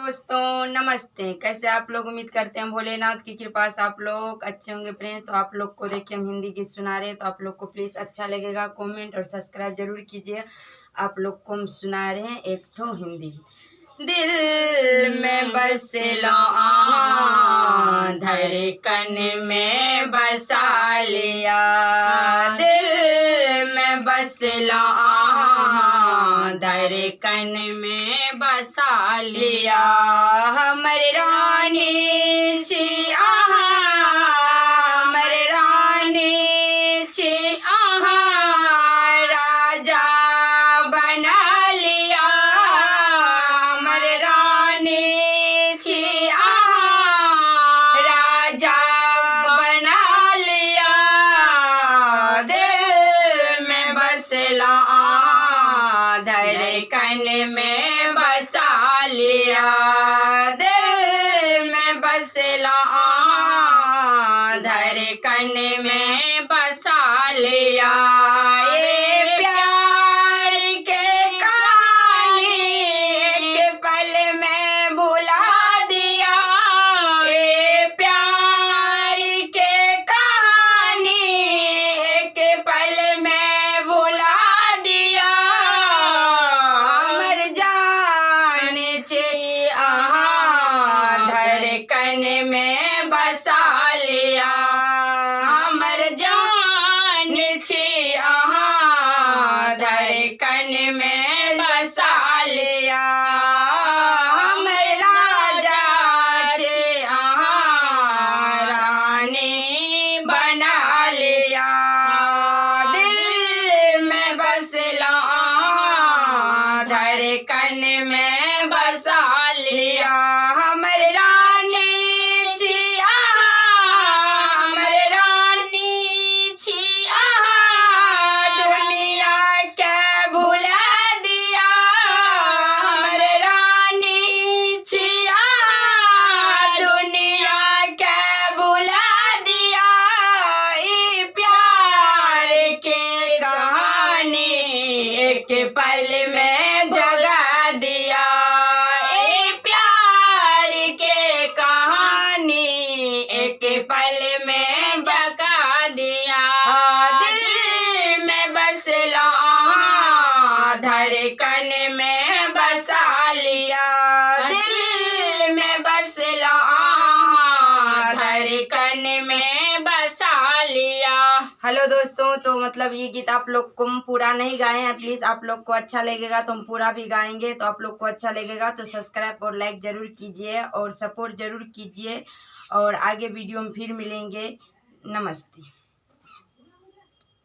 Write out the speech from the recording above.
दोस्तों, नमस्ते। कैसे आप लोग? उम्मीद करते हैं भोलेनाथ की कृपा से आप लोग अच्छे होंगे। फ्रेंड्स, तो आप लोग को देखिए हम हिंदी गीत सुना रहे हैं, तो आप लोग को प्लीज़ अच्छा लगेगा। कमेंट और सब्सक्राइब जरूर कीजिए। आप लोग को हम सुना रहे हैं एक ठो हिंदी। दिल में बस लो धड़कन में बसा लिया, दिल में बस लो धड़कन में बसा लिया। हमर रानी छी अहाँ, हमर रानी छी अहाँ, राजा बना लिया। हमर रानी छी अहाँ, राजा बना लिया। दिल में बसला अहाँ, धड़कन में बसा लिया। दिल में बसला अहाँ, धड़कन में में बसा लिया। ये प्यार के कहानी एक पल में भुला दिया। ये प्यार के कहानी एक पल में भुला दिया। हमर जान छे अहाँ, धड़कन में बसा लिया। हमर जान छी अहाँ, धड़कन में बसा लिया। हमर राजा छे अहाँ, रानी बना लिया। दिल में बसला अहाँ, धड़कन में बसा लिया। हमर रानी छी अहाँ, हमर रानी छी अहाँ, दुनिया के भुला दिया। हमर रानी छी अहाँ, दुनिया के भुला दिया। ई प्यार के कहानी एक पल में जगा दिया। ई प्यार के कहानी एक पल में जगा दिया। दिल में बसला अहाँ, धड़कन में बसा लिया। दिल में बसला अहाँ, धड़कन में में बसा लिया। हेलो दोस्तों, तो मतलब ये गीत आप लोग को हम पूरा नहीं गाए हैं। प्लीज़ आप लोग को अच्छा लगेगा तो हम पूरा भी गाएंगे, तो आप लोग को अच्छा लगेगा तो सब्सक्राइब और लाइक ज़रूर कीजिए और सपोर्ट ज़रूर कीजिए। और आगे वीडियो में फिर मिलेंगे। नमस्ते।